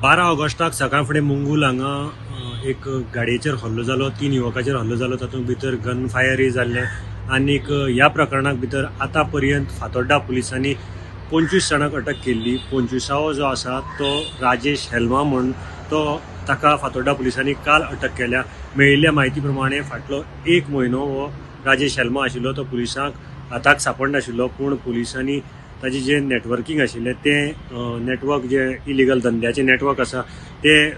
12 ऑगस्टाक सकाळ फुडें मुंगूल हांगा एक गाडयेचेर हल्लो जालो, 3 युवकाचेर हल्लो जालो, तातूंत भितर गन फायरय जाल्लें आनीक ह्या प्रकरणाक भितर आतां पर्यंत फातोड्डा पुलिसांनी 25 जाणांक अटक केल्ली. 25वो जो आसा तो राजेश हेल्मा म्हूण तो ताका फातोड्डा पुलिसांनी काल अटक केल्या. मेळिल्ल्या म्हायती प्रमाणे फाटलो 1 म्हयनो हो राजेश हेल्मा आशिल्लो तो पुलिसांक हाताक सापडनाशिल्लो, पूण पुलिसांनी ताजें जें नेटवर्कींग आशिल्लें तें नेटवर्क जें इलिगल धंद्याचें नेटवर्क आसा तें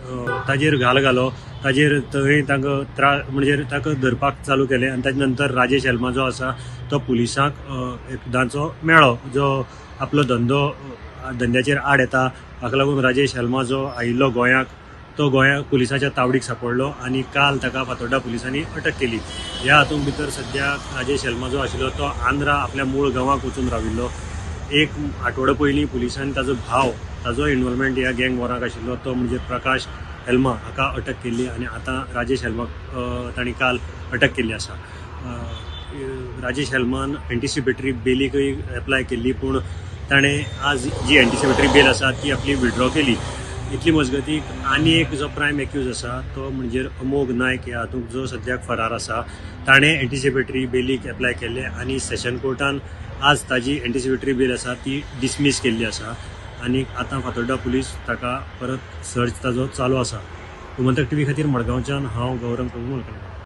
ताजेर घाल घालो, ताजेर थंय तांकां त्रास म्हणजे ताका धरपाक चालू केलें आनी ताजे नंतर राजेश हेल्मा जो आसा तो पुलिसांक एकदांचो मेळ्ळो, जो आपलो धंदो धंद्याचेर आड येता. हाका लागून राजेश हेल्मा जो आयिल्लो गोंयाक तो गोंया पुलिसाच्या तावडीक सापडलो आनी काल ताका फातोड्डा पुलिसांनी अटक केली. ह्या हातूंत भितर सद्या राजेश हेल्मा जो आशिल्लो तो आंध्रा आपल्या मूळ गांवाक वचून राविल्लो. 1 आठवडो पयलीं पुलिसांनी ताजो भाव, ताजो इन्वॉल्वमेंट ह्या गँग वॉराक आशिल्लो तो म्हणजे प्रकाश हेल्मा हाका अटक केल्ली आनी आतां राजेश हेल्माक तांणी काल अटक केल्ली आसा. राजेश हेल्मान एंटिसिपेटरी बेलीकय एप्लाय केल्ली, पूण ताणें आज जी एंटिसिपेटरी बेल आसा ती आपली विड्रॉ केली. इतली मजगती आनी एक जो प्रायम एक्यूज आसा तो म्हणजे अमोघ नायक ह्या हातूंत जो सद्याक फरार आसा, ताणें एंटिसिपेटरी बेलीक एप्लाय केल्लें आनी सेशन कोर्टान आज ताजी एंटिसिपेटरी बेल आसा ती डिसमीस केल्ली आसा आनी आतां फातोड्डा पुलीस ताका परत सर्च ताजो चालू आसा. गोमंतक टीव्ही खातीर मडगांवच्यान हांव गौरंग प्रभू मलकणकार.